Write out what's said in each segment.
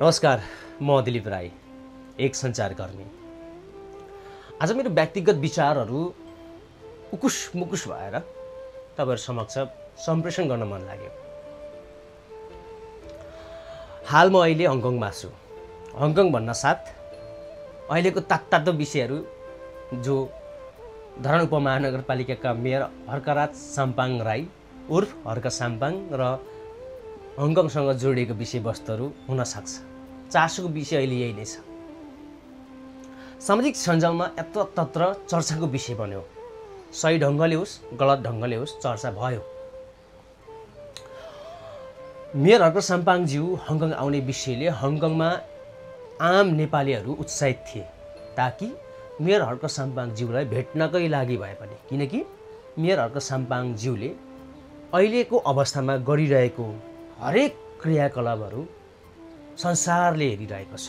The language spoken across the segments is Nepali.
नमस्कार, म दिलीप राई, एक सञ्चारकर्मी। आज मेरो व्यक्तिगत विचारहरू उकुस मुकुस भएर तपाईहरु समक्ष सम्प्रेषण गर्न मन लाग्यो। हाल म अहिले हङकङमा छु। हङकङ भन्न साथ अहिलेको तात्तातो विषयहरू जो धरान उपमहानगरपालिकाका मेयर हर्कराज साम्पाङ राई उर्फ हर्क साम्पाङ र हङकङसँग जोडिएको विषयवस्तुहरू हुन सक्छ। चासोको विषय अहिले यही नै छ। सामाजिक सञ्जालमा यत्रतत्र चर्चाको विषय बन्यो। सही ढङ्गले होस् गलत ढङ्गले होस् चर्चा भयो। मेयर हर्क साम्पाङज्यू हङकङ आउने विषयले हङकङमा आम नेपालीहरू उत्साहित थिए, ताकि मेयर हर्क साम्पाङज्यूलाई भेट्नकै लागि भए पनि। किनकि मेयर हर्क साम्पाङज्यूले अहिलेको अवस्थामा गरिरहेको हरेक क्रियाकलापहरू संसारले हेरिरहेको छ।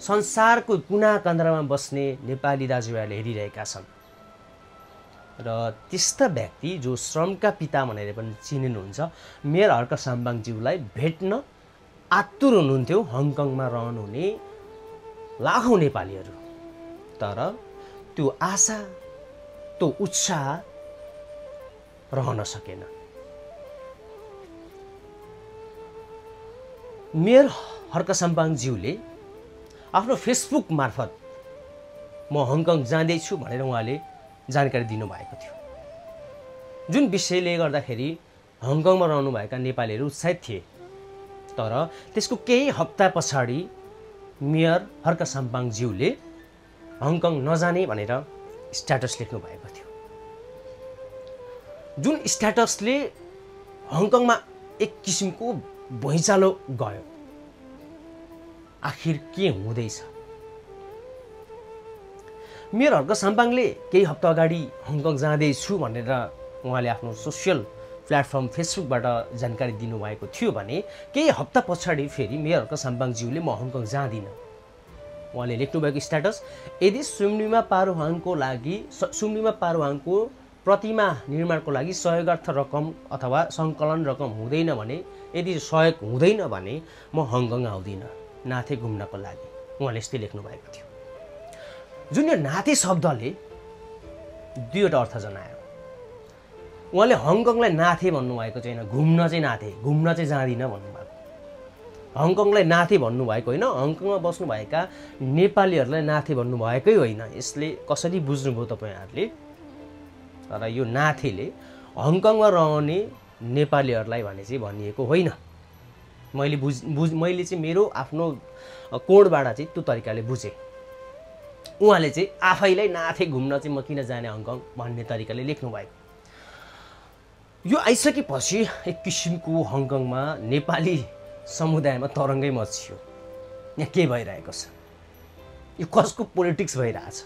संसारको कुना कन्द्रामा बस्ने नेपाली दाजुभाइले हेरिरहेका छन् र त्यस्ता व्यक्ति जो श्रमका पिता भनेर पनि चिनिनुहुन्छ मेयर हर्क साम्पाङज्यूलाई भेट्न आतुर हुनुहुन्थ्यो हङकङमा रहनुहुने लाखौँ नेपालीहरू। तर त्यो आशा त्यो उत्साह रहन सकेन। मेयर हर्क साम्पाङज्यूले आफ्नो फेसबुक मार्फत म हङकङ जाँदैछु भनेर उहाँले जानकारी दिनुभएको थियो, जुन विषयले गर्दाखेरि हङकङमा रहनुभएका नेपालीहरू उत्साहित थिए। तर त्यसको केही हप्ता पछाडि मेयर हर्क साम्पाङज्यूले हङकङ नजाने भनेर स्ट्याटस लेख्नु भएको थियो, जुन स्ट्याटसले हङकङमा एक किसिमको भुइँचालो गयो। आखिर के हुँदैछ? मेयर हर्क साम्पाङले केही हप्ता अगाडि हङकङ जाँदैछु भनेर उहाँले आफ्नो सोसियल प्लेटफर्म फेसबुकबाट जानकारी दिनुभएको थियो भने केही हप्ता पछाडि फेरि मेयर हर्क साम्पाङज्यूले म हङकङ जाँदिनँ उहाँले लेख्नुभएको स्ट्याटस, यदि सुम्निमा पारुहाङको प्रतिमा निर्माणको लागि सहयोगार्थ रकम अथवा सङ्कलन रकम हुँदैन भने, यदि सहयोग हुँदैन भने म हङकङ आउँदिनँ नाथे घुम्नको लागि। उहाँले यस्तै लेख्नु भएको थियो। जुन यो नाथे शब्दले दुईवटा अर्थ जनायो। उहाँले हङकङलाई नाथे भन्नुभएको छैन, घुम्न चाहिँ नाथे, घुम्न चाहिँ जाँदिनँ भन्नुभएको। हङकङलाई नाथे भन्नुभएको होइन, हङकङमा बस्नुभएका नेपालीहरूलाई नाथे भन्नुभएकै होइन। यसले कसरी बुझ्नुभयो तपाईँहरूले? तर यो नाथेले हङकङमा रहने नेपालीहरूलाई भने चाहिँ भनिएको होइन। मैले चाहिँ मेरो आफ्नो कोणबाट चाहिँ त्यो तरिकाले बुझेँ। उहाँले चाहिँ आफैलाई नाथे घुम्न चाहिँ म किन जाने हङकङ भन्ने तरिकाले लेख्नुभएको। यो आइसकेपछि एक किसिमको हङकङमा नेपाली समुदायमा तरङ्गै मच्चियो। यहाँ के भइरहेको छ? यो कसको पोलिटिक्स भइरहेछ?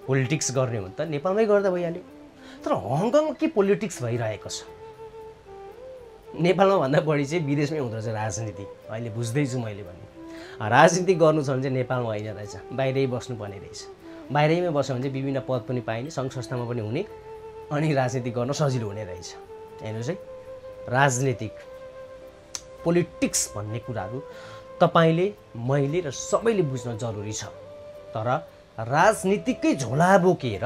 पोलिटिक्स गर्ने हो त नेपालमै गर्दा भइहाल्यो। तर हङकङमा के पोलिटिक्स भइरहेको छ? नेपालमा भन्दा बढी चाहिँ विदेशमै हुँदो रहेछ राजनीति। अहिले बुझ्दैछु मैले भने राजनीति गर्नु छ भने चाहिँ नेपालमा होइन रहेछ, बाहिरै बस्नुपर्ने रहेछ। बाहिरैमै बस्यो भने चाहिँ विभिन्न पद पनि पाइने, सङ्घ संस्थामा पनि हुने, अनि राजनीति गर्न सजिलो हुने रहेछ। हेर्नुहोस् है, राजनीतिक पोलिटिक्स भन्ने कुराहरू तपाईँले मैले र सबैले बुझ्न जरुरी छ। तर राजनीतिकै झोला बोकेर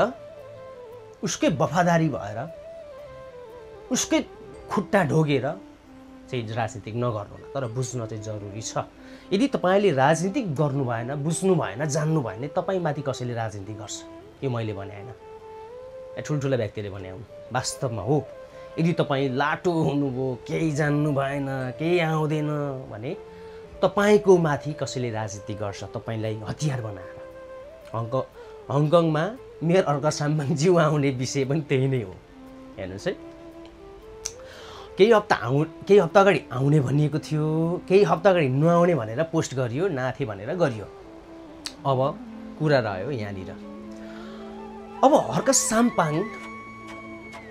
उसकै वफादारी भएर उसकै खुट्टा ढोगेर चाहिँ राजनीतिक नगर्नु, तर बुझ्न चाहिँ जरुरी छ। यदि तपाईँले राजनीति गर्नु भएन, बुझ्नु भएन, जान्नु भएन, तपाईँमाथि कसैले राजनीति गर्छ। यो मैले भने होइन, ठुल्ठुला व्यक्तिले भने हुन्। वास्तवमा हो। यदि तपाईँ लाटो हुनुभयो, केही जान्नु भएन, केही आउँदैन भने तपाईँको माथि कसैले राजनीति गर्छ, तपाईँलाई हतियार बनाएर। हङकङमा मेयर हर्क साम्पाङज्यू आउने विषय पनि त्यही नै हो। हेर्नुहोस् है, केही हप्ता अगाडि आउने भनिएको थियो, केही हप्ता अगाडि नआउने भनेर पोस्ट गरियो, नाथे भनेर गरियो। अब कुरा रह्यो यहाँनिर। अब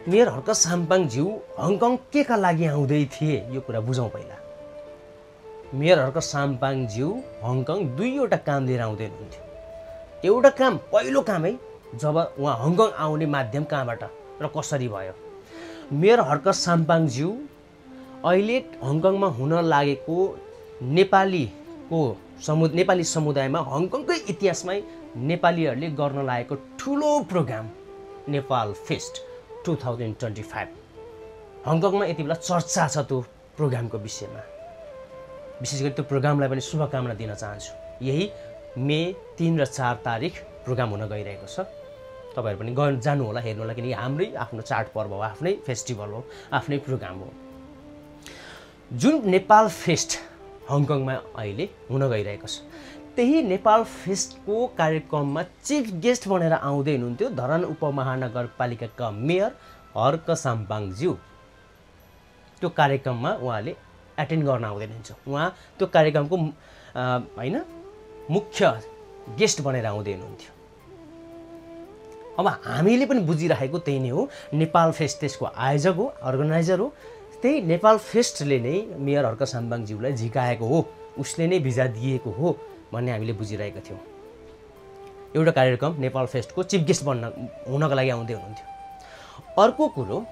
मेयर हर्क साम्पाङज्यू हङकङ के का लागि आउँदै थिए यो कुरा बुझौँ पहिला। मेयर हर्क साम्पाङज्यू हङकङ दुईवटा काम लिएर आउँदै हुनुहुन्थ्यो। एउटा काम, पहिलो काम है, जब उहाँ हङकङ आउने माध्यम कहाँबाट र कसरी भयो। मेयर हर्क साम्पाङज्यू अहिले हङकङमा हुन लागेको नेपाली समुदायमा हङकङकै इतिहासमै नेपालीहरूले गर्न लागेको ठुलो प्रोग्राम नेपाल फेस्ट 2025। हङकङमा यति बेला चर्चा छ त्यो प्रोग्रामको विषयमा। विशेष गरी त्यो प्रोग्रामलाई पनि शुभकामना दिन चाहन्छु। यही मे 3 र 4 तारिक प्रोग्राम हुन गइरहेको छ। तपाईहरु पनि जानु होला, हेर्नु होला, किनकि हाम्रै आफ्नो चाड पर्व हो, आफ्नै फेस्टिभल हो, आफ्नै प्रोग्राम हो। जुन नेपाल फेस्ट हङकङमा अहिले हुन गइरहेको छ, त्यही नेपाल फेस्टको कार्यक्रममा चिफ गेस्ट बनेर आउँदै हुनुहुन्थ्यो धरान उपमहानगरपालिकाका मेयर हर्क साम्पाङज्यू। त्यो कार्यक्रममा उहाँले एटेन्ड गर्न आउँदै हुनुहुन्छ। उहाँ त्यो कार्यक्रमको मुख्य गेस्ट बनेर आउँदै हुनुहुन्थ्यो। अब हामीले पनि बुझिरहेको त्यही नै हो, नेपाल फेस्ट त्यसको आयोजक हो, अर्गनाइजर हो। त्यही नेपाल फेस्टले नै मेयर हर्क साम्पाङज्यूलाई झिकाएको हो, उसले नै भिजा दिएको हो भन्ने हामीले बुझिरहेका थियौँ। एउटा कार्यक्रम नेपाल फेस्टको चिफ गेस्ट हुनको लागि आउँदै हुनुहुन्थ्यो। अर्को कुरो,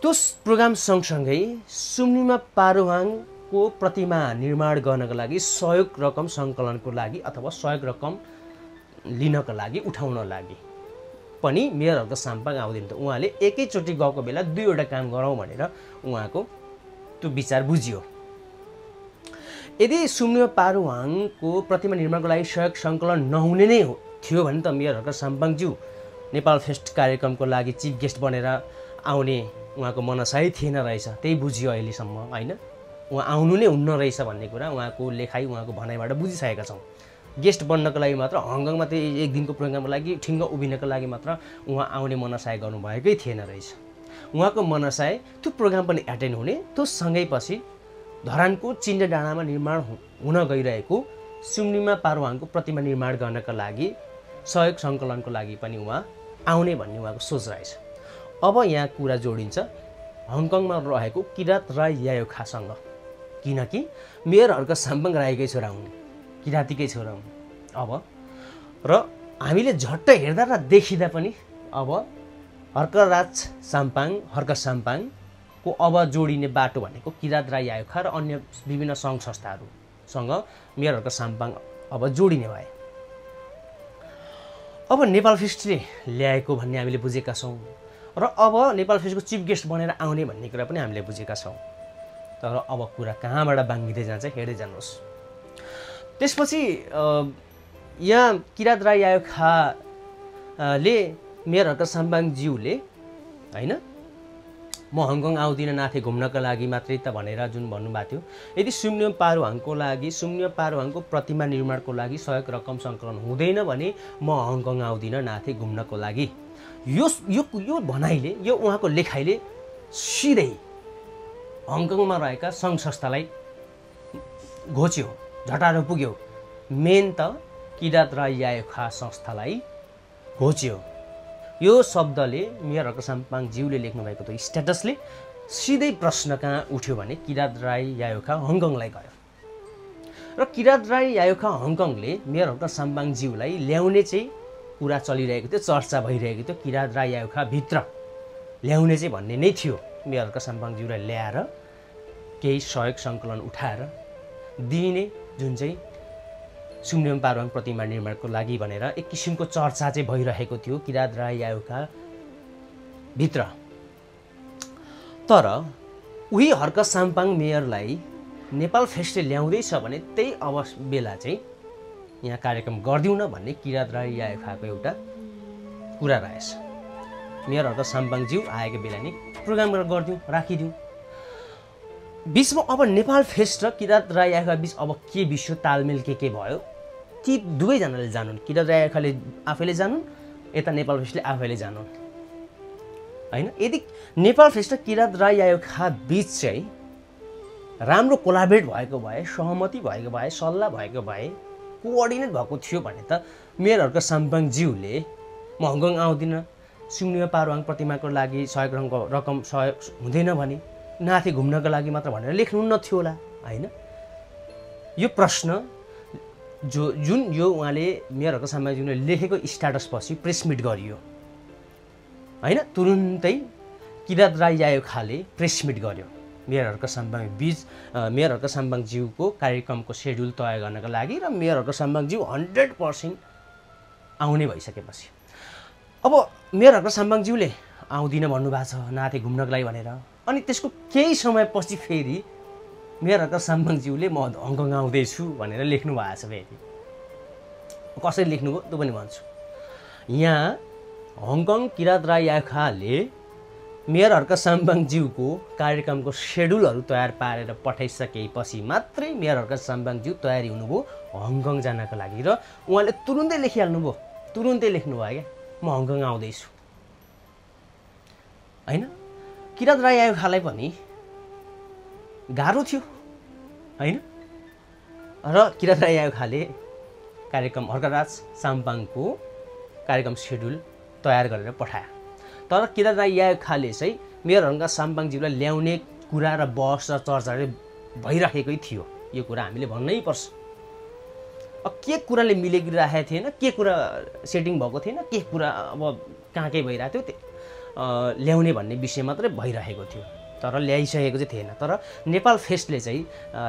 त्यो प्रोग्राम सँगसँगै सुम्निमा पारुहाङको प्रतिमा निर्माण गर्नको लागि सहयोग रकम सङ्कलनको लागि अथवा सहयोग रकम लिनको लागि उठाउन लागि पनि मेयरहरुको साम्पाङ आउँदैन थियो। उहाँले एकैचोटि गएको बेला दुईवटा काम गरौँ भनेर उहाँको त्यो विचार बुझियो। यदि सुम्निमा पारुहाङको प्रतिमा निर्माणको लागि सहयोग सङ्कलन नहुने नै थियो भने त मेयरहरुको साम्पाङज्यू नेपाल फेस्ट कार्यक्रमको लागि चिफ गेस्ट बनेर आउने उहाँको मनसाय थिएन रहेछ। त्यही बुझियो अहिलेसम्म, होइन? उहाँ आउनु नै हुन्न रहेछ भन्ने कुरा उहाँको लेखाइ, उहाँको भनाइबाट बुझिसकेका छौँ। गेस्ट बन्नको लागि मात्र, हङकङमा त्यही एक दिनको प्रोग्रामको लागि ठिङ्ग उभिनको लागि मात्र उहाँ आउने मनसाय गर्नुभएकै थिएन रहेछ। उहाँको मनसाय त्यो प्रोग्राम पनि एटेन्ड हुने, त्यो सँगै पछि धरानको चिन्डे डाँडामा निर्माण हुन गइरहेको सुम्निमा पारुहाङको प्रतिमा निर्माण गर्नका लागि सहयोग सङ्कलनको लागि पनि उहाँ आउने भन्ने उहाँको सोच रहेछ। अब यहाँ कुरा जोडिन्छ हङकङमा रहेको किरात राई यायोखासँग, किनकि मेयरहरुको साम्पाङ राईकै छोरा हुन्, किरातीकै छोरा हुन्। अब र हामीले झट्ट हेर्दा र देखिँदा पनि अब हर्क साम्पाङको अब जोडिने बाटो भनेको किरात राई यायोखा र अन्य विभिन्न सङ्घ संस्थाहरूसँग मेयरहरुको साम्पाङ अब जोडिने भए। अब नेपाल फेस्टले ल्याएको भन्ने हामीले बुझेका छौँ र अब नेपाल फेस्टको चिफ गेस्ट बनेर आउने भन्ने कुरा पनि हामीले बुझेका छौँ। तर अब कुरा कहाँबाट बाङ्गिँदै जान्छ हेर्दै जानुहोस्। त्यसपछि यहाँ किरात राई यायोखाले मेयरहरुको साम्पाङज्यूले, होइन, म हङकङ आउँदिनँ नाथे घुम्नको लागि मात्रै त भनेर जुन भन्नुभएको थियो, यदि सुम्निमा पारुहाङको प्रतिमा निर्माणको लागि सहयोग रकम सङ्कलन हुँदैन भने म हङकङ आउँदिनँ नाथे घुम्नको लागि, यो भनाइले, यो उहाँको लेखाइले सिधै हङकङमा रहेका सङ्घ संस्थालाई घोच्यो, झटारो पुग्यो। मेन त किरात राई यायोखा संस्थालाई घोच्यो। यो शब्दले मेयरहरुको साम्पाङज्यूले लेख्नुभएको त्यो स्ट्याटसले सिधै प्रश्न कहाँ उठ्यो भने किरात राई यायोखा हङकङलाई गयो र किरात राई यायोखा हङकङले मेयरहरुको साम्पाङज्यूलाई ल्याउने चाहिँ कुरा चलिरहेको थियो, चर्चा भइरहेको थियो। किरात राई यायोखा भित्र ल्याउने चाहिँ भन्ने नै थियो। मेयरहरुको साम्पाङज्यूलाई ल्याएर केही सहयोग सङ्कलन उठाएर दिने, जुन चाहिँ सुम्निमा पारुहाङ प्रतिमा निर्माणको लागि भनेर एक किसिमको चर्चा चाहिँ भइरहेको थियो किरात राई यायोखा भित्र। तर उही हर्क साम्पाङ मेयरलाई नेपाल फेस्टले ल्याउँदैछ भने त्यही बेला चाहिँ यहाँ कार्यक्रम गरिदिउँ न भन्ने किरात राई यायोखाको एउटा कुरा रहेछ। मेयरहरुको साम्पाङज्यू आएको बेला नै प्रोग्राम गरिदिउँ, राखिदिउँ। बिचमा अब नेपाल फेस्ट र किरात राई यायोखा बिच अब के विषय तालमेल के भयो, ती दुवैजनाले जानुन्। किरात राई यायोखाले आफैले जानुन्, यता नेपाल फेस्टले आफैले जानुन्, होइन? यदि नेपाल फेस्ट र किरात राई यायोखा बिच चाहिँ राम्रो कोलाबरेट भएको भए, सहमति भएको भए, सल्लाह भएको भए, कोअर्डिनेट भएको थियो भने त मेयरहरुको साम्पाङज्यूले म हङकङ आउँदिनँ, सुम्निमा पारुहाङ प्रतिमाको लागि सहयोग रकम सहयोग हुँदैन भने नाथे घुम्नको लागि मात्र भनेर लेख्नुहुन्न थियो होला, होइन? यो प्रश्न जुन यो उहाँले मेयरहरुको साम्पाङज्यूले लेखेको स्ट्याटसपछि प्रेस मिट गरियो, होइन? तुरुन्तै किरात राई यायोखाले प्रेस मिट गर्यो मेयर हर्क साम्बाङज्यूको कार्यक्रमको सेड्युल तय गर्नका लागि र मेयर हर्क साम्बाङज्यू 100% आउने भइसकेपछि अब मेयर हर्क साम्बाङज्यूले आउँदिन भन्नुभएको छ नाथे घुम्नको लागि भनेर। अनि त्यसको केही समयपछि फेरि मेयर हर्क साम्बाङज्यूले म हङकङ आउँदैछु भनेर लेख्नु भएको छ। फेरि कसरी लेख्नुभयो त्यो पनि भन्छु। यहाँ हङकङ किरात राई याखाले मेयर हर्क साम्बाङज्यूको कार्यक्रमको सेड्युलहरू तयार पारेर पठाइसकेपछि मात्रै मेयर हर्क साम्बाङज्यू तयारी हुनुभयो हङकङ जानको लागि। र उहाँले तुरुन्तै लेखिहाल्नुभयो, तुरुन्तै लेख्नुभयो क्या म हङकङ आउँदैछु होइन। किरात राई याखालाई पनि गाह्रो थियो होइन। र किरात राई याखाले कार्यक्रम हर्कराज साम्पाङको कार्यक्रम सेड्युल तयार गरेर पठाए। तर किरात राई याखाले चाहिँ मेयर हर्क साम्पाङज्यूलाई ल्याउने कुरा र बहस र चर्चा भइराखेकै थियो। यो कुरा हामीले भन्नै पर्छ। अब के कुराले मिलेको थिएन, के कुरा सेटिङ भएको थिएन, के कुरा अब कहाँ के भइरहेको थियो ल्याउने भन्ने विषय मात्रै भइरहेको थियो, तर ल्याइसकेको चाहिँ थिएन। तर नेपाल फेस्टले चाहिँ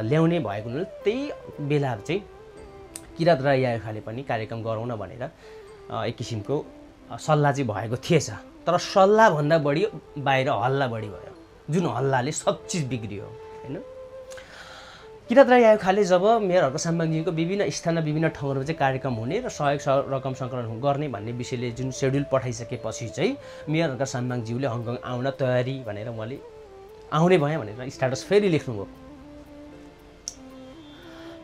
ल्याउने भएको हुनाले त्यही बेला चाहिँ किरात राई याखाले पनि कार्यक्रम गराउन भनेर एक किसिमको सल्लाह चाहिँ भएको थिएछ। तर सल्लाहभन्दा बढी बाहिर हल्ला बढी भयो, जुन हल्लाले सब चिज बिग्रियो होइन। किरात राई याखाले जब मेयर हर्क साम्बाङज्यूको विभिन्न स्थानमा विभिन्न ठाउँहरूमा चाहिँ कार्यक्रम हुने र सहयोग रकम सङ्कलन गर्ने भन्ने विषयले जुन सेड्युल पठाइसकेपछि चाहिँ मेयर हर्क साम्बाङज्यूले हङकङ आउन तयारी भनेर उहाँले आउने भएँ भनेर स्ट्याटस फेरि लेख्नुभयो।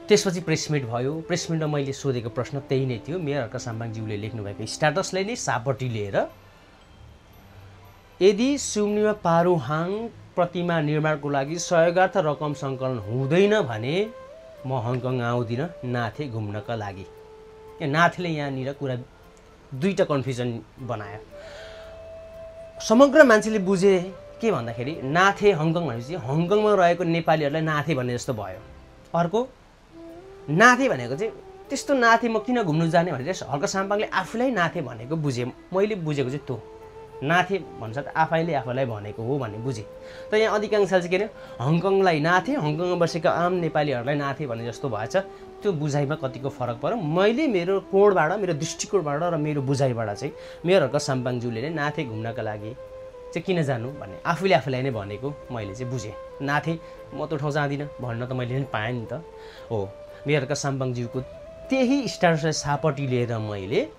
त्यसपछि प्रेसमिट भयो। प्रेसमिटमा मैले सोधेको प्रश्न त्यही नै थियो। मेयर हर्क साम्बाङज्यूले लेख्नुभएको स्ट्याटसलाई नै सापटी लिएर यदि सुम्निमा पारुहाङ प्रतिमा निर्माणको लागि सहयोगार्थ रकम सङ्कलन हुँदैन भने म हङकङ आउँदिन नाथे घुम्नका लागि। नाथले यहाँनिर कुरा दुईवटा कन्फ्युजन बनायो। समग्र मान्छेले बुझे के भन्दाखेरि नाथे हङकङ भनेपछि हङकङमा रहेको नेपालीहरूलाई नाथे भन्ने जस्तो भयो। अर्को नाथे भनेको चाहिँ त्यस्तो नाथे म किन घुम्नु जाने भनेर हर्क साम्पाङले आफूलाई नाथे भनेको बुझेँ। मैले बुझेको चाहिँ त्यो नाथे भन्छ त आफैले भनेको हो भन्ने बुझेँ। त यहाँ अधिकांशले चाहिँ के अरे हङकङलाई नाथे, हङकङमा बसेका आम नेपालीहरूलाई नाथे भन्ने जस्तो भएछ। त्यो बुझाइमा कतिको फरक पर्यो। मैले मेरो कोणबाट, मेरो दृष्टिकोणबाट र मेरो बुझाइबाट चाहिँ मेयर हर्क साम्पाङज्यूले नै नाथे घुम्नका लागि चाहिँ किन जानु भन्ने आफूलाई नै भनेको मैले चाहिँ बुझेँ। नाथे म त्यो ठाउँ जाँदिनँ भन्न त मैले पनि पाएँ नि त हो। मेयर हर्क साम्पाङज्यूको त्यही स्ट्याटसलाई सापटी लिएर मैले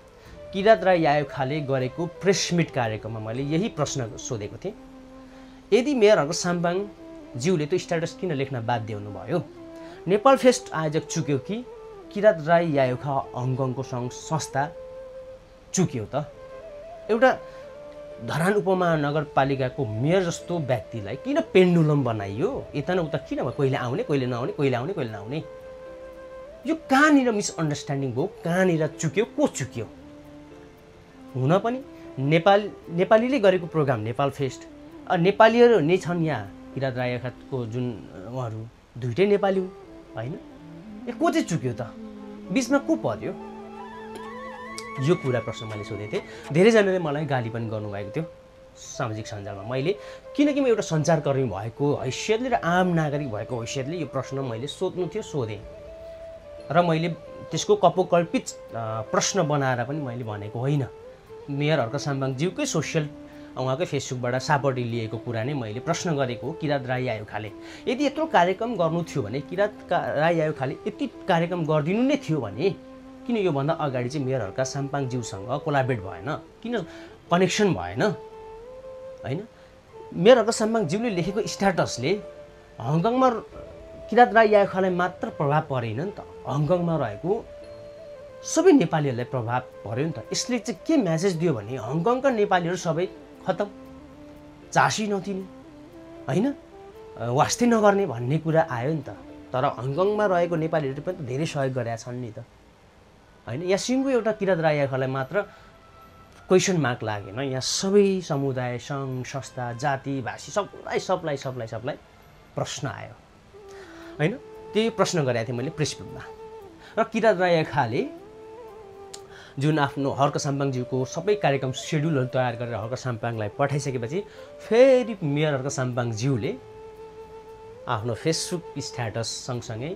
किरात राई याखाले गरेको प्रेसमिट कार्यक्रममा मैले यही प्रश्न सोधेको थिएँ। यदि मेयर हर्क साम्पाङज्यूले त्यो स्ट्याटस किन लेख्न बाध्य हुनुभयो? नेपाल फेस्ट आयोजक चुक्यो कि किरात राई याखा हङकङको संस्था चुक्यो त? एउटा धरान उपमहानगरपालिकाको मेयर जस्तो व्यक्तिलाई किन पेन्डुलम बनाइयो? यता न उता किन भयो? कहिले आउने कहिले नआउने, कहिले आउने कहिले नआउने? यो कहाँनिर मिसअन्डरस्ट्यान्डिङ भयो? कहाँनिर चुक्यो? को चुक्यो? हुन पनि नेपालीले गरेको प्रोग्राम नेपाल फेस्ट, नेपालीहरू नै छन् यहाँ। किरात राई याखाको जुन उहाँहरू दुइटै नेपाली हुन् होइन। ए को चाहिँ चुक्यो त? बिचमा को पर्यो? यो कुरा प्रश्न मैले सोधेको थिएँ। धेरैजनाले मलाई गाली पनि गर्नुभएको थियो सामाजिक सञ्जालमा। मैले किनकि म एउटा सञ्चारकर्मी भएको हैसियतले र आम नागरिक भएको हैसियतले यो प्रश्न मैले सोध्नु थियो, सोधेँ। र मैले त्यसको कपोकल्पित प्रश्न बनाएर पनि मैले भनेको होइन। मेयर हर्क साम्बाङज्यूकै सोसियल उहाँकै फेसबुकबाट सापटी लिएको कुरा नै मैले प्रश्न गरेको हो किरात राई याखाले। यदि यत्रो कार्यक्रम गर्नु थियो भने किरात राई याखाले यति कार्यक्रम गरिदिनु नै थियो भने किन योभन्दा अगाडि चाहिँ मेयर हर्क साम्बाङज्यूसँग कोलाबरेट भएन? किन कनेक्सन भएन होइन? मेयर हर्क साम्बाङज्यूले लेखेको स्ट्याटसले हङकङमा किरात राई याखालाई मात्र प्रभाव परेन नि त, हङकङमा रहेको सबै नेपालीहरूलाई प्रभाव पर्यो नि त। यसले चाहिँ के मेसेज दियो भने हङकङका नेपालीहरू सबै खतम, चासी नदिने होइन, वास्तै नगर्ने भन्ने कुरा आयो नि त। तर हङकङमा रहेको नेपालीहरूले पनि त धेरै सहयोग गरेका छन् नि त होइन। यहाँ सिङ्गो एउटा किरात राई याखालाई मात्र क्वेसन मार्क लागेन। यहाँ सबै समुदाय, सङ्घ, संस्था, जाति, भाषी सबलाई प्रश्न आयो होइन। त्यही प्रश्न गरेको थिएँ मैले प्रेसमिटमा। र किरात राई याखाले जुन आफ्नो हर्क साम्बाङज्यूको सबै कार्यक्रम सेड्युलहरू तयार गरेर हर्क साम्बाङलाई पठाइसकेपछि फेरि मेयर हर्क साम्बाङज्यूले आफ्नो फेसबुक स्ट्याटस सँगसँगै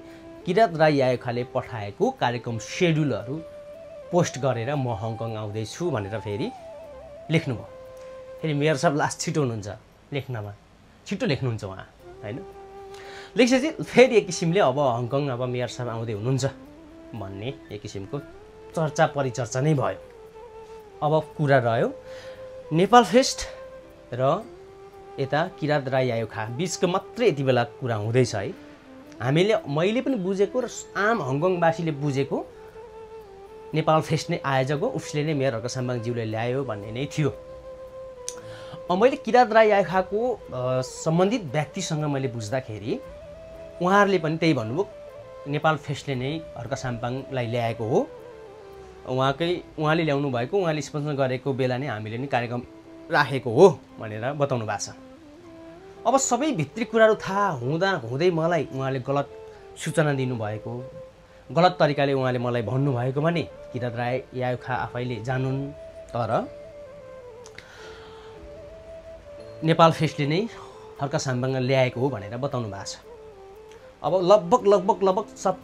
किरात राई आयोखाले पठाएको कार्यक्रम सेड्युलहरू पोस्ट गरेर म हङकङ आउँदैछु भनेर फेरि लेख्नुभयो। फेरि मेयर साहब लास्ट छिटो हुनुहुन्छ लेख्नमा, छिटो लेख्नुहुन्छ उहाँ होइन। लेखेपछि फेरि एक किसिमले अब हङकङ अब मेयर साहब आउँदै हुनुहुन्छ भन्ने एक किसिमको चर्चा परिचर्चा नै भयो। अब कुरा रह्यो नेपाल फेस्ट र यता किरात राई आयोखा बिचको मात्रै यति बेला कुरा हुँदैछ है। मैले पनि बुझेको र आम हङकङवासीले बुझेको नेपाल फेस्ट नै आयोजक हो, उसले नै मेयर हर्क साम्बाङज्यूले ल्यायो भन्ने नै थियो। मैले किरात राई आयोखाको सम्बन्धित व्यक्तिसँग मैले बुझ्दाखेरि उहाँहरूले पनि त्यही भन्नुभयो, नेपाल फेस्टले नै हर्क साम्बाङलाई ल्याएको हो, उहाँले ल्याउनु भएको, उहाँले स्पोन्सर गरेको बेला नै हामीले नै कार्यक्रम राखेको हो भनेर बताउनु भएको छ। अब सबै भित्री कुराहरू थाहा हुँदै मलाई उहाँले गलत सूचना दिनुभएको, गलत तरिकाले उहाँले मलाई भन्नुभएको भने किरात राई आयोखा आफैले जानुन्, तर नेपाल फेस्टले नै हर्क साम्बाङ ल्याएको हो भनेर बताउनु भएको छ। अब लगभग सब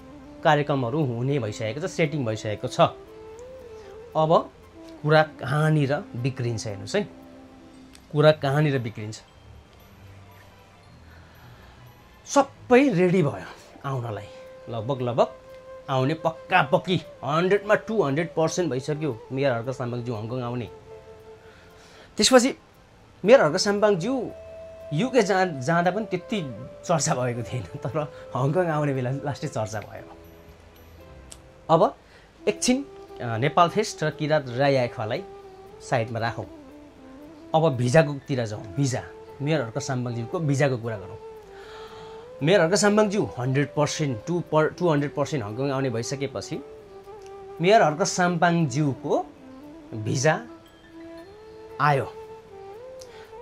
कार्यक्रमहरू हुने भइसकेको छ, सेटिङ भइसकेको छ। अब कुरा कहाँनिर बिग्रिन्छ हेर्नुहोस् है, कुरा कहाँनिर बिग्रिन्छ। सबै रेडी भयो आउनलाई, लगभग आउने पक्की 100मा 200% भइसक्यो मेयर हर्क साम्बाङज्यू हङकङ आउने। त्यसपछि मेयर हर्क साम्बाङज्यू युके जाँदा पनि त्यति चर्चा भएको थिएन, तर हङकङ आउने बेला लास्टै चर्चा भयो। अब एकछिन नेपाल फेस्ट र किरात राई आयोखालाई साइडमा राखौँ, अब भिजाकोतिर जाउँ। भिजा, मेयर हर्क साम्बाङज्यूको भिजाको कुरा गरौँ। मेयर हर्क साम्बाङज्यू 100% 200% हङकङ आउने भइसकेपछि मेयर हर्क साम्बाङज्यूको भिजा आयो।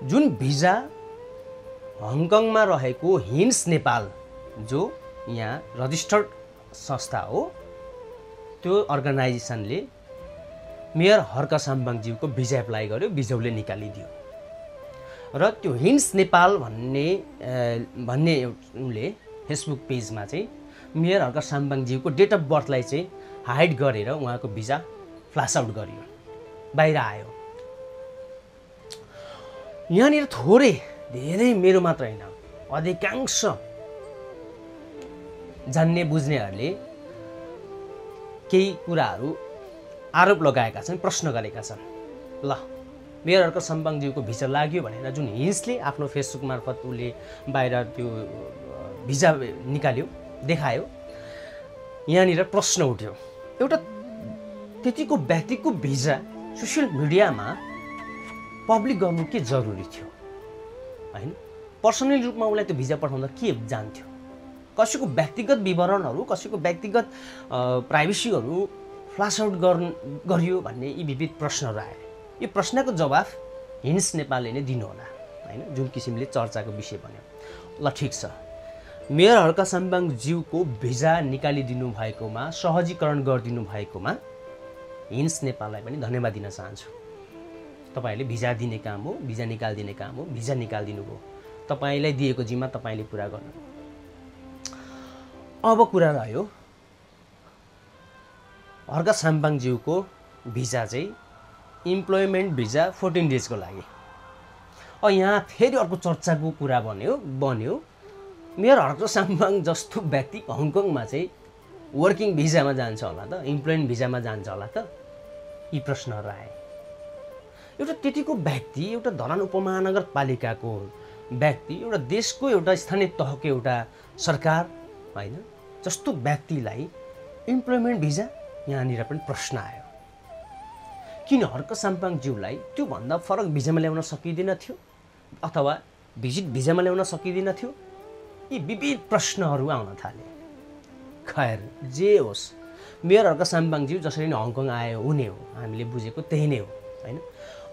जुन भिजा हङकङमा रहेको हिन्स नेपाल जो यहाँ रजिस्टर्ड संस्था हो, त्यो अर्गनाइजेसनले मेयर हर्क साम्बाङज्यूको भिजा एप्लाई गर्यो, भिजाउले निकालिदियो। र त्यो हिन्स नेपाल भन्ने उनले फेसबुक पेजमा चाहिँ मेयर हर्क साम्बाङज्यूको डेट अफ बर्थलाई चाहिँ हाइड गरेर उहाँको भिजा फ्ल्यास आउट गरियो, बाहिर आयो। यहाँनिर थोरै धेरै मेरो मात्र होइन, अधिकांश जान्ने बुझ्नेहरूले केही कुराहरू आरोप लगाएका छन्, प्रश्न गरेका छन्। ल, मेयर हर्क साम्बाङज्यूको भिजा लाग्यो भनेर जुन हिन्सले आफ्नो फेसबुक मार्फत उसले बाहिर त्यो भिजा निकाल्यो, देखायो, यहाँनिर प्रश्न उठ्यो, एउटा त्यतिको व्यक्तिको भिजा सोसियल मिडियामा पब्लिक गर्नु के जरुरी थियो होइन? पर्सनली रूपमा उसलाई त्यो भिजा पठाउँदा के जान्थ्यो? कसैको व्यक्तिगत विवरणहरू, कसैको व्यक्तिगत प्राइभेसीहरू फ्ल्यास आउट गरियो भन्ने यी विविध प्रश्नहरू आए। यो प्रश्नको जवाफ हिन्स नेपालले नै दिनुहोला होइन, जुन किसिमले चर्चाको विषय बन्यो। ल ठिक छ, मेयर हर्क साम्बाङज्यूको भिजा निकालिदिनु भएकोमा, सहजीकरण गरिदिनु भएकोमा हिन्स नेपाललाई पनि धन्यवाद दिन चाहन्छु। तपाईँले भिजा दिने काम हो, भिजा निकालिदिने काम हो, भिजा निकालिदिनु भयो, तपाईँलाई दिएको जिम्मा तपाईँले पुरा गर्नु। अब कुरा रह्यो हर्क साम्बाङज्यूको भिजा चाहिँ इम्प्लोइमेन्ट भिजा 14 डेजको लागि। यहाँ फेरि अर्को चर्चाको कुरा बन्यो मेयर हर्क साम्बाङ जस्तो व्यक्ति हङकङमा चाहिँ वर्किङ भिजामा जान्छ होला त, इम्प्लोइमेन्ट भिजामा जान्छ होला त? यी प्रश्नहरू आए। एउटा त्यतिको व्यक्ति, एउटा धरान उपमहानगरपालिकाको व्यक्ति, एउटा देशको एउटा स्थानीय तहको एउटा सरकार होइन, जस्तो व्यक्तिलाई इम्प्लोइमेन्ट भिजा, यहाँनिर पनि प्रश्न आयो। किन हर्क साम्बाङज्यूलाई त्योभन्दा फरक भिजामा ल्याउन सकिँदैन थियो, अथवा भिजिट भिजामा ल्याउन सकिँदैन थियो? यी विविध प्रश्नहरू आउन थाले। खैर जे होस्, मेयर हर्क साम्बाङज्यू जसरी नै हङकङ आयो हुने हो, हामीले बुझेको त्यही नै हो होइन।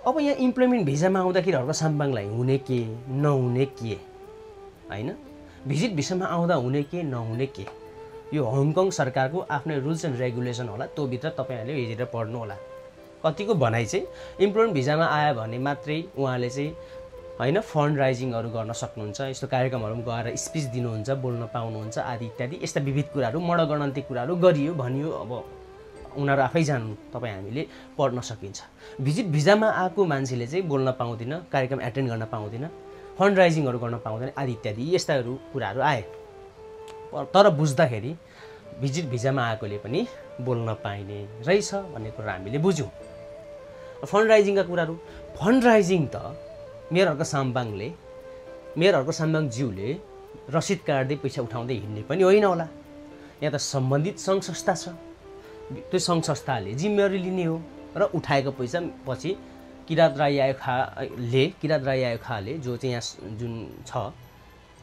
अब यहाँ इम्प्लोइमेन्ट भिजामा आउँदाखेरि हर्क साम्बाङलाई हुने के नहुने के होइन, भिजिट भिसामा आउँदा हुने के नहुने के, यो हङकङ सरकारको आफ्नै रुल्स एन्ड रेगुलेसन होला, त्योभित्र तपाईँहरूले हेरेर पढ्नु होला। कतिको भनाइ चाहिँ इम्प्लोइमेन्ट भिजामा आयो भने मात्रै उहाँले चाहिँ होइन फन्ड राइजिङहरू गर्न सक्नुहुन्छ, यस्तो कार्यक्रमहरू गएर स्पिच दिनुहुन्छ, बोल्न पाउनुहुन्छ आदि इत्यादि यस्ता विविध कुराहरू मडगणन्ती कुराहरू गरियो भनियो। अब उनीहरू आफै जानु, तपाईँ हामीले पढ्न सकिन्छ। भिजिट भिजामा आएको मान्छेले चाहिँ बोल्न पाउँदैन, कार्यक्रम एटेन्ड गर्न पाउँदैन, फन्ड राइजिङहरू गर्न पाउँदैन आदि इत्यादि यस्ताहरू कुराहरू आए। तर बुझ्दाखेरि भिजिट भिजामा आएकोले पनि बोल्न पाइने रहेछ भन्ने कुरा हामीले बुझ्यौँ। फन्ड राइजिङका कुराहरू, फन्ड राइजिङ त मेयरहरूको साम्बाङज्यूले रसिद काट्दै पैसा उठाउँदै हिँड्ने पनि होइन होला। यहाँ त सम्बन्धित सङ्घ संस्था छ, त्यो सङ्घ संस्थाले जिम्मेवारी लिने हो र उठाएको पैसा पछि किरात राई आयोखाले जो चाहिँ यहाँ जुन छ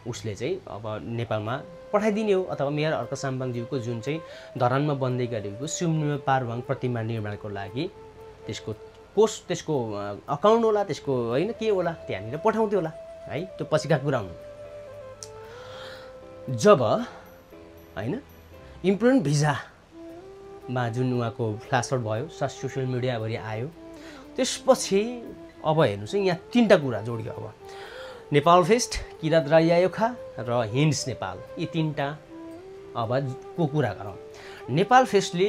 उसले चाहिँ अब नेपालमा पठाइदिने हो, अथवा मेयर अर्क साम्बाङज्यूको जुन चाहिँ धरानमा बन्दै गरेको सुम्निमा पारवाङ प्रतिमा निर्माणको लागि त्यसको अकाउन्ट होला, त्यसको होइन के होला त्यहाँनिर पठाउँथ्यो होला है। त्यो पछिका कुरा हुन्। जब होइन इम्प्लोइमेन्ट भिजामा जुन उहाँको फ्ल्यासआउट भयो, सोसियल मिडियाभरि आयो, त्यसपछि अब हेर्नुहोस् है यहाँ 3टा कुरा जोडियो। अब नेपाल फेस्ट, किरात राई आयोखा र हिन्ड्स नेपाल, यी 3टा अब को कुरा गरौँ। नेपाल फेस्टले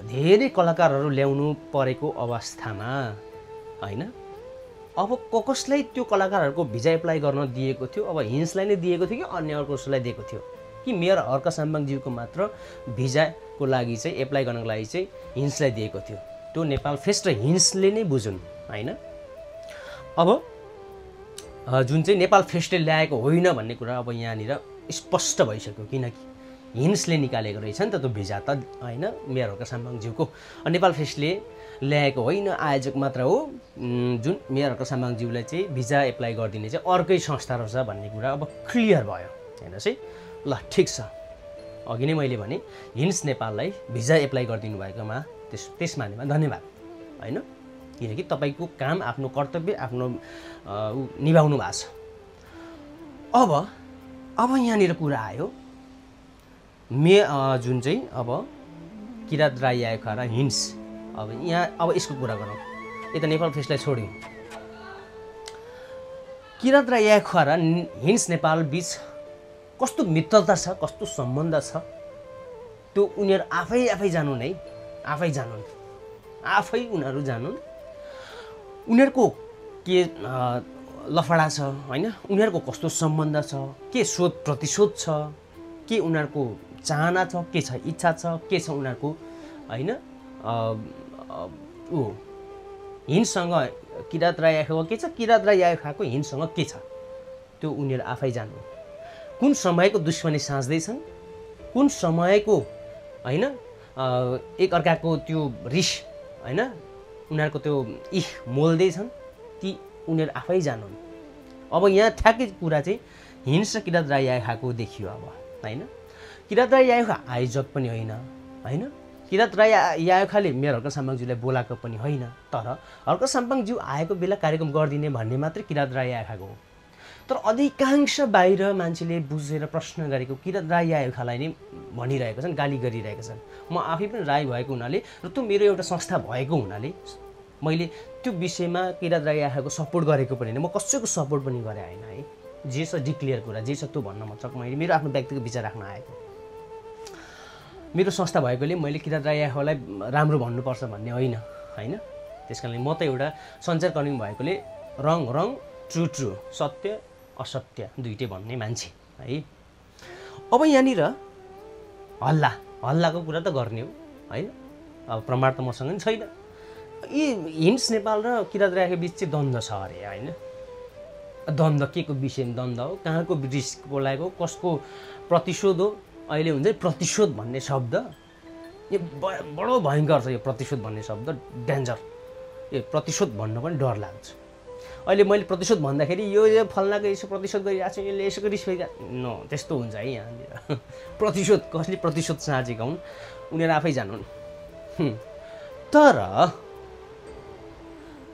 धेरै कलाकारहरू ल्याउनु परेको अवस्थामा होइन अब कसलाई त्यो कलाकारहरूको भिजा एप्लाई गर्न दिएको थियो? अब हिन्ड्सलाई नै दिएको थियो कि अन्य कसैलाई दिएको थियो कि मेयर हर्क साम्बाङज्यूको मात्र भिजाको लागि चाहिँ एप्लाई गर्नको लागि चाहिँ हिन्ड्सलाई दिएको थियो? त्यो नेपाल फेस्ट र हिन्ड्सले नै बुझुन् होइन। अब जुन चाहिँ नेपाल फेस्टले ल्याएको होइन भन्ने कुरा अब यहाँनिर स्पष्ट भइसक्यो, किनकि हिन्ड्सले निकालेको रहेछ नि त त्यो भिजा त होइन मेयर हर्क साम्बाङज्यूको। नेपाल फेस्टले ल्याएको होइन, आयोजक मात्र हो। जुन मेयर हर्क साम्बाङज्यूलाई चाहिँ भिजा एप्लाई गरिदिने चाहिँ अर्कै संस्था रहेछ भन्ने कुरा अब क्लियर भयो। हेर्नुहोस् है, ल ठिक छ, अघि नै मैले भने हिन्ड्स नेपाललाई भिजा एप्लाई गरिदिनु भएकोमा त्यसमानेमा धन्यवाद होइन, किनकि तपाईँको काम, आफ्नो कर्तव्य आफ्नो निभाउनु भएको छ। अब यहाँनिर कुरा आयो जुन चाहिँ अब किरात राई आयोखा र हिन्ड्स, अब यसको कुरा गरौँ। यता नेपाल फेस्टलाई छोड्यौँ, किरात राई आयोखा र हिन्ड्स नेपाल बिच कस्तो मित्रता छ, कस्तो सम्बन्ध छ, त्यो उनीहरू आफै जानुन् है, आफै उनीहरू जानुन्। उनीहरूको के लफडा छ होइन, उनीहरूको कस्तो सम्बन्ध छ, के शोध प्रतिशोध छ, के उनीहरूको चाहना छ, के छ इच्छा छ, के छ उनीहरूको होइन हिन्ड्ससँग किरात राई आयोखाको के छ, किरात राई आयोखाको हिन्ड्ससँग के छ, त्यो उनीहरू आफै जानु। कुन समयको दुश्मनी साँच्दैछन्, कुन समयको होइन एक अर्काको त्यो रिस होइन उनीहरूको त्यो मोल्दैछन्, ती उनीहरू आफै जानुन्। अब यहाँ ठ्याक्कै कुरा चाहिँ हिन्ड्स र किरात राई आयोखाको देखियो। अब होइन किरात राई आयोखा आयोजक पनि होइन होइन, किरात राई आयोखाले मेयर हर्क साम्बाङज्यूलाई बोलाएको पनि होइन, तर हर्क साम्बाङज्यू आएको बेला कार्यक्रम गरिदिने भन्ने मात्रै किरात राई आयोखाको हो। तर अधिकांश बाहिर मान्छेले बुझेर प्रश्न गरेको किरात राई आयोखालाई नै भनिरहेका छन्, गाली गरिरहेका छन्। म आफै पनि राई भएको हुनाले र त्यो मेरो एउटा संस्था भएको हुनाले मैले त्यो विषयमा किरात राई आयोखाको सपोर्ट गरेको पनि होइन, म कसैको सपोर्ट पनि गरे होइन है। जे छ डिक्लियर कुरा, जे छ त्यो भन्न मात्र मैले मेरो आफ्नो व्यक्तिगत विचार राख्न आएको। मेरो संस्था भएकोले मैले किरात राई आयोखालाई राम्रो भन्नुपर्छ भन्ने होइन होइन। त्यस कारणले म त एउटा सञ्चारकर्मी भएकोले रङ ट्रु सत्य असत्य दुइटै भन्ने मान्छे है। अब यहाँनिर हल्लाको कुरा त गर्ने हो होइन, अब प्रमाण त मसँग पनि छैन। यी हिन्ड्स नेपाल र किरात राई आयोखा बिच चाहिँ द्वन्द्व छ अरे होइन। द्वन्द्व के को विषयमा द्वन्द्व हो, कहाँको रिस्क बोलाएको, कसको प्रतिशोध हो? अहिले हुन्छ प्रतिशोध भन्ने शब्द यो बडो भयङ्कर छ। यो प्रतिशोध भन्ने शब्द डेन्जर, यो प्रतिशोध भन्न पनि डर लाग्छ। अहिले मैले प्रतिशोध भन्दाखेरि यो फल्नाको यसो प्रतिशोध गरिरहेको छ, यसले यसो रिस न त्यस्तो हुन्छ है यहाँनिर। प्रतिशोध कसले प्रतिशोध साँचेका हुन् उनीहरू आफै जानुन्। तर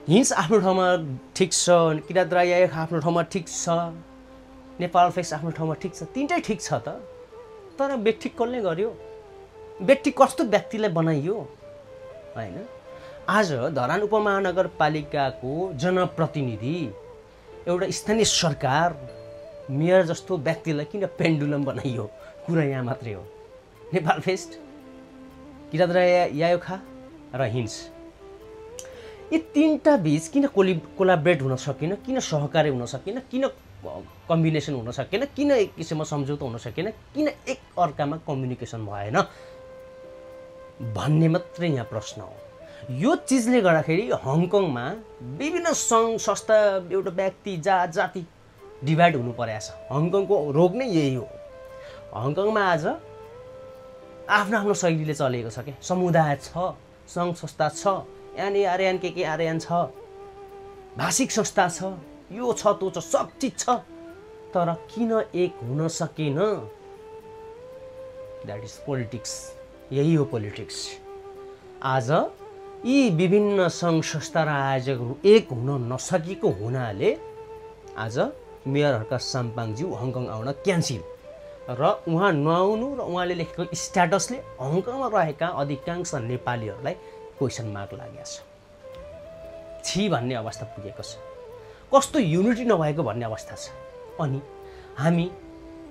हिन्ड्स आफ्नो ठाउँमा ठिक छ, किरात राई आयोखा आफ्नो ठाउँमा ठिक छ, नेपाल फेस्ट आफ्नो ठाउँमा ठिक छ, तिनटै ठिक छ त। तर व्यक्ति कसले गर्यो, व्यक्ति कस्तो व्यक्तिलाई बनाइयो होइन। आज धरान उपमहानगरपालिकाको जनप्रतिनिधि एउटा स्थानीय सरकार मेयर जस्तो व्यक्तिलाई किन पेन्डुलम बनाइयो, कुरा यहाँ मात्रै हो। नेपाल फेस्ट, किरात यायोखा र हिन्स, यी तीनटा बीच किन कोलाबरेट हुन सकेन, किन सहकार्य हुन सकेन, किन कम्बिनेसन हुन सकेन, किन एक किसिममा सम्झौता हुन सकेन, किन एक अर्कामा कम्युनिकेसन भएन भन्ने मात्रै यहाँ प्रश्न हो। यो चिजले गर्दाखेरि हङकङमा विभिन्न सङ्घ संस्था, एउटा व्यक्ति, जाति डिभाइड हुनु परेको छ। हङकङको रोग नै यही हो। हङकङमा आज आफ्नो आफ्नो शैलीले चलेको छ क्या, समुदाय छ, सङ्घ संस्था छ, यानी आर्यन के आर्यन छ, भाषिक संस्था छ, यो छ त्यो छ, सब चिज छ, तर किन एक हुन सकेन? That is politics. यही हो पोलिटिक्स। आज यी विभिन्न सङ्घ संस्था र आयोजकहरू एक हुन नसकेको हुनाले आज मेयर हर्का साम्पाङज्यू हङकङ आउन क्यान्सिल, र उहाँ नआउनु र उहाँले लेखेको स्ट्याटसले हङकङमा रहेका अधिकांश नेपालीहरूलाई क्वेसन मार्क लागेको छी भन्ने अवस्था पुगेको छ। कस्तो युनिटी नभएको भन्ने अवस्था छ। अनि हामी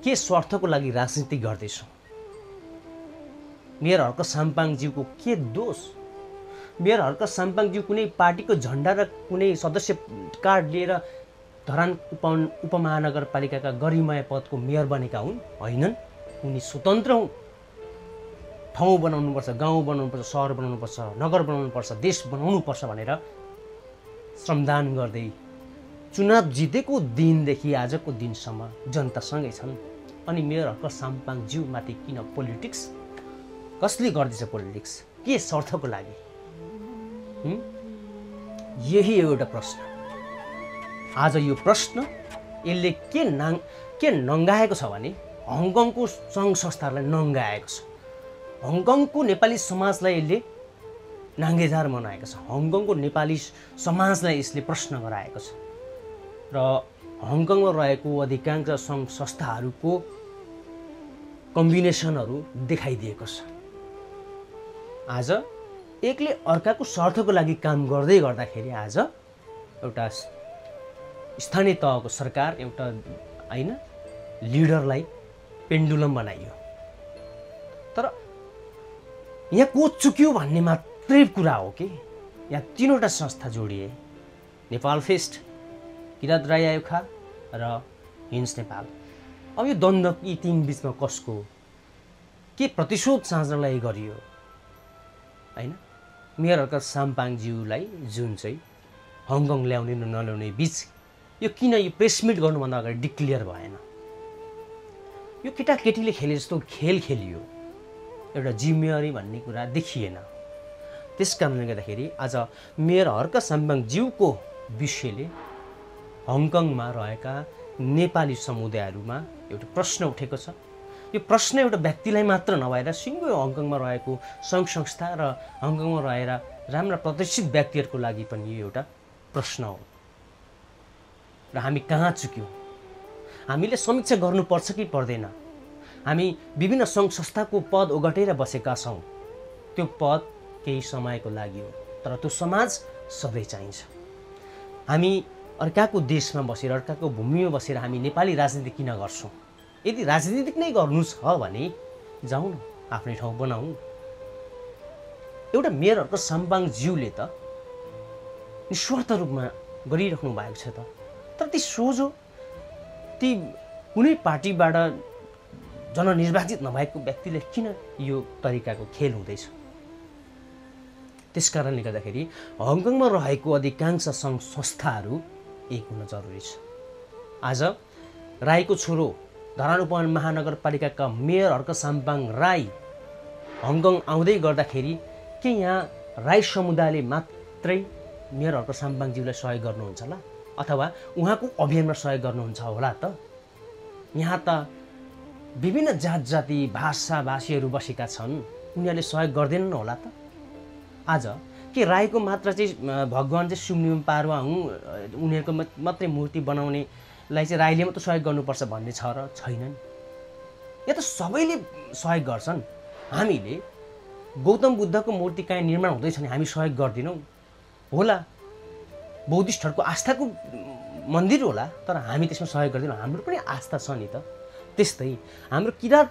के स्वार्थको लागि राजनीति गर्दैछौँ? मेयर हर्क साम्पाङज्यूको के दोष? मेयर हर्क साम्पाङज्यू कुनै पार्टीको झन्डा र कुनै सदस्य कार्ड लिएर धरान उपमहानगरपालिकाका गरिमाय पदको मेयर बनेका हुन्? होइनन्। उनी स्वतन्त्र हुन्। ठाउँ बनाउनुपर्छ, गाउँ बनाउनुपर्छ, सहर बनाउनुपर्छ, नगर बनाउनुपर्छ, देश बनाउनुपर्छ भनेर श्रमदान गर्दै चुनाव जितेको दिनदेखि आजको दिनसम्म जनतासँगै छन्। अनि मेयर हर्क साम्पाङज्यू माथि किन पोलिटिक्स? कसले गर्दैछ पोलिटिक्स? के स्वार्थको लागि? यही एउटा प्रश्न। आज यो प्रश्न यसले के नङ्गाएको छ भने हङकङको सङ्घ संस्थाहरूलाई नङ्गाएको छ। हङकङको नेपाली समाजलाई यसले नाङ्गेझार बनाएको छ। हङकङको नेपाली समाजलाई यसले प्रश्न गराएको छ र हङकङमा रहेको अधिकांश सङ्घ संस्थाहरूको कम्बिनेसनहरू देखाइदिएको छ। आज एकले अर्काको स्वार्थको लागि काम गर्दै गर्दाखेरि आज एउटा स्थानीय तहको सरकार, एउटा होइन लिडरलाई पेन्डुलम बनाइयो। तर यहाँ को चुक्यो भन्ने मात्रै कुरा हो कि यहाँ तीनवटा संस्था जोडिए, नेपाल फेस्ट, किरात यायोखा र हिन्स नेपाल। अब यो द्वन्द्व यी तीन बिचमा कसको के प्रतिशोध साँच्नलाई गरियो होइन? मेयर हर्क साम्पाङज्यूलाई जुन चाहिँ हङकङ ल्याउने र नल्याउने बिच यो किन यो प्रेस मिट गर्नुभन्दा अगाडि डिक्लियर भएन? यो केटाकेटीले खेले जस्तो खेल खेलियो, एउटा जिम्मेवारी भन्ने कुरा देखिएन। त्यस कारणले गर्दाखेरि आज मेयर हर्क साम्पाङज्यूको विषयले हङकङमा रहेका नेपाली समुदायहरूमा एउटा प्रश्न उठेको छ। यो प्रश्न एउटा व्यक्तिलाई मात्र नभएर सिङ्गो हङकङमा रहेको सङ्घ संस्था र हङकङमा रहेर राम्रा प्रतिष्ठित व्यक्तिहरूको लागि पनि यो एउटा प्रश्न हो। र हामी कहाँ चुक्यौँ? हामीले समीक्षा गर्नुपर्छ कि पर्दैन? हामी विभिन्न सङ्घ संस्थाको पद ओगटेर बसेका छौँ। त्यो पद केही समयको लागि हो, तर त्यो समाज सधैँ चाहिन्छ। हामी अर्काको देशमा बसेर, अर्काको भूमिमा बसेर हामी नेपाली राजनीति किन गर्छौँ? यदि राजनीतिक नै गर्नु छ भने जाउँ न, आफ्नै ठाउँ बनाऊ। एउटा मेयर हर्क साम्पाङज्यूले त निस्वार्थ रूपमा गरिराख्नु भएको छ त, तर ती सोझो ती कुनै पार्टीबाट जननिर्वाचित नभएको व्यक्तिले किन यो तरिकाको खेल हुँदैछ? त्यस कारणले गर्दाखेरि हङकङमा रहेको अधिकांश सङ्घ संस्थाहरू एक हुन जरुरी छ। आज राईको छोरो धरान उपमहानगरपालिकाका मेयर हर्क साम्पाङ राई हङकङ आउँदै गर्दाखेरि के यहाँ राई समुदायले मात्रै मेयर हर्क साम्पाङज्यूलाई सहयोग गर्नुहुन्छ होला, अथवा उहाँको अभियानमा सहयोग गर्नुहुन्छ होला त? यहाँ त विभिन्न जात जाति भाषा भाषीहरू बसेका छन्, उनीहरूले सहयोग गर्दैनन् होला त? आज के राईको मात्र चाहिँ भगवान् चाहिँ सुम्निम पारुवा हुँ, उनीहरूको मात्रै मूर्ति बनाउनेलाई चाहिँ राईले मात्रै सहयोग गर्नुपर्छ भन्ने छ र छैन? यहाँ त सबैले सहयोग गर्छन्। हामीले गौतम बुद्धको मूर्ति कहीँ निर्माण हुँदैछ भने हामी सहयोग गर्दैनौँ होला? बौद्धिस्टहरूको आस्थाको मन्दिर होला, तर हामी त्यसमा सहयोग गर्दैनौँ। हाम्रो पनि आस्था छ नि त। त्यस्तै हाम्रो किराँत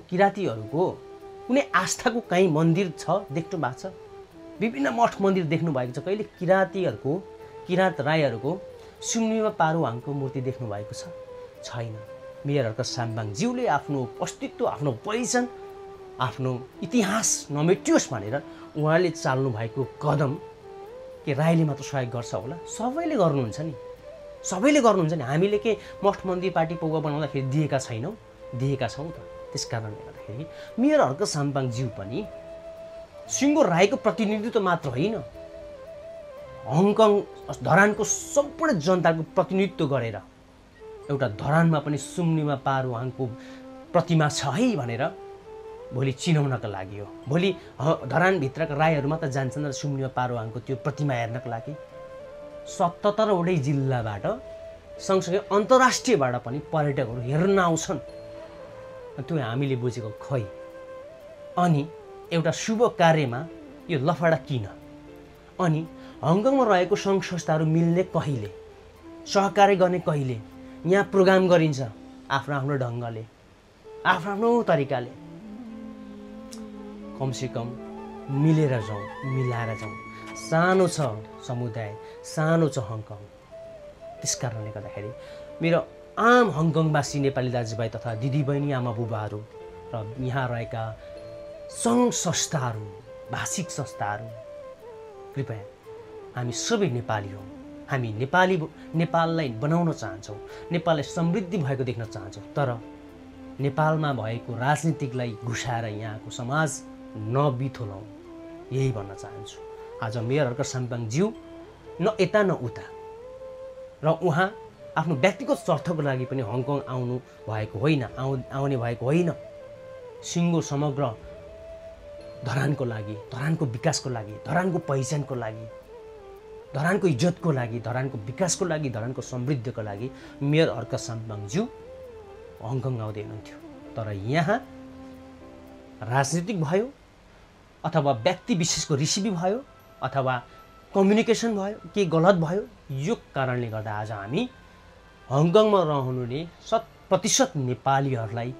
किराँतीहरूको कुनै आस्थाको कहीँ मन्दिर छ, देख्नु भएको छ? विभिन्न मठ मन्दिर देख्नु भएको छ? कहिले किराँत राईहरूको सुम्निमा पारुहाङको मूर्ति देख्नु भएको छ? छैन। मेयरहरूको साम्बाङज्यूले आफ्नो अस्तित्व, आफ्नो पहिचान, आफ्नो इतिहास नमेटियोस् भनेर उहाँले चाल्नु भएको कदम के राईले मात्र सहयोग गर्छ होला? सबैले गर्नुहुन्छ नि, सबैले गर्नुहुन्छ नि। हामीले के मठ मन्दिर पार्टी पौवा बनाउँदाखेरि दिएका छैनौँ? दिएका छौँ त। त्यस कारणले गर्दाखेरि मेयर हर्क साम्बाङज्यू पनि सिङ्गो राईको प्रतिनिधित्व मात्र होइन, हङकङ धरानको सम्पूर्ण जनताको प्रतिनिधित्व गरेर एउटा धरानमा पनि सुम्निमा पारुहाङको प्रतिमा छ है भनेर भोलि चिनाउनका लागि हो। भोलि धरानभित्रका राईहरू मात्र जान्छन् र सुम्निमा पारुहाङको त्यो प्रतिमा हेर्नका लागि 77वटै जिल्लाबाट सँगसँगै अन्तर्राष्ट्रियबाट पनि पर्यटकहरू हेर्न आउँछन्। त्यो हामीले बुझेको खै। अनि एउटा शुभ कार्यमा यो लफडा किन? अनि हङकङमा रहेको सङ्घ संस्थाहरू मिल्ने कहिले, सहकार्य गर्ने कहिले? यहाँ प्रोग्राम गरिन्छ आफ्नो आफ्नो ढङ्गले, आफ्नो आफ्नो तरिकाले। कमसेकम मिलेर जाउँ, मिलाएर जाउँ। सानो छ समुदाय, सानो छ हङकङ। त्यस कारणले गर्दाखेरि मेरो आम हङकङवासी नेपाली दाजुभाइ तथा दिदीबहिनी, आमा बुबाहरू र यहाँ रहेका सङ्घ संस्थाहरू, भाषिक संस्थाहरू, कृपया हामी सबै नेपाली हौँ। हामी नेपाललाई बनाउन चाहन्छौँ, नेपाललाई समृद्धि भएको देख्न चाहन्छौँ। तर नेपालमा भएको राजनीतिकलाई घुसाएर यहाँको समाज नबिथोलाउँ, यही भन्न चाहन्छु। आज मेयर हर्क साम्बाङज्यू न यता न उता, र उहाँ आफ्नो व्यक्तिगत स्वार्थको लागि पनि हङकङ आउनु भएको होइन, आउने भएको होइन। सिङ्गो समग्र धरानको लागि, धरानको विकासको लागि, धरानको पहिचानको लागि, धरानको इज्जतको लागि, धरानको विकासको लागि, धरानको समृद्धिको लागि मेयर हर्क साम्बाङज्यू हङकङ आउँदै हुनुहुन्थ्यो। तर यहाँ राजनीतिक भयो अथवा व्यक्ति विशेषको रिसिभी भयो अथवा कम्युनिकेसन भयो, के गलत भयो, यो कारणले गर्दा आज हामी हङकङमा रहनुहुने 100% नेपालीहरूलाई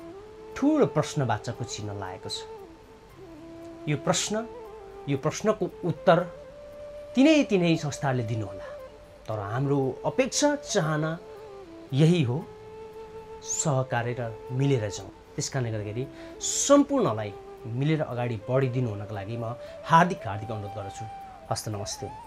ठुलो प्रश्नवाचकको चिन्ह लागेको छ। यो प्रश्नको उत्तर तिनै संस्थाहरूले दिनुहोला। तर हाम्रो अपेक्षा, चाहना यही हो, सहकार्य र मिलेर जाउँ। त्यस कारणले गर्दाखेरि सम्पूर्णलाई मिलेर अगाडि बढिदिनु हुनको लागि म हार्दिक अनुरोध गर्छु। हस्त नमस्ते।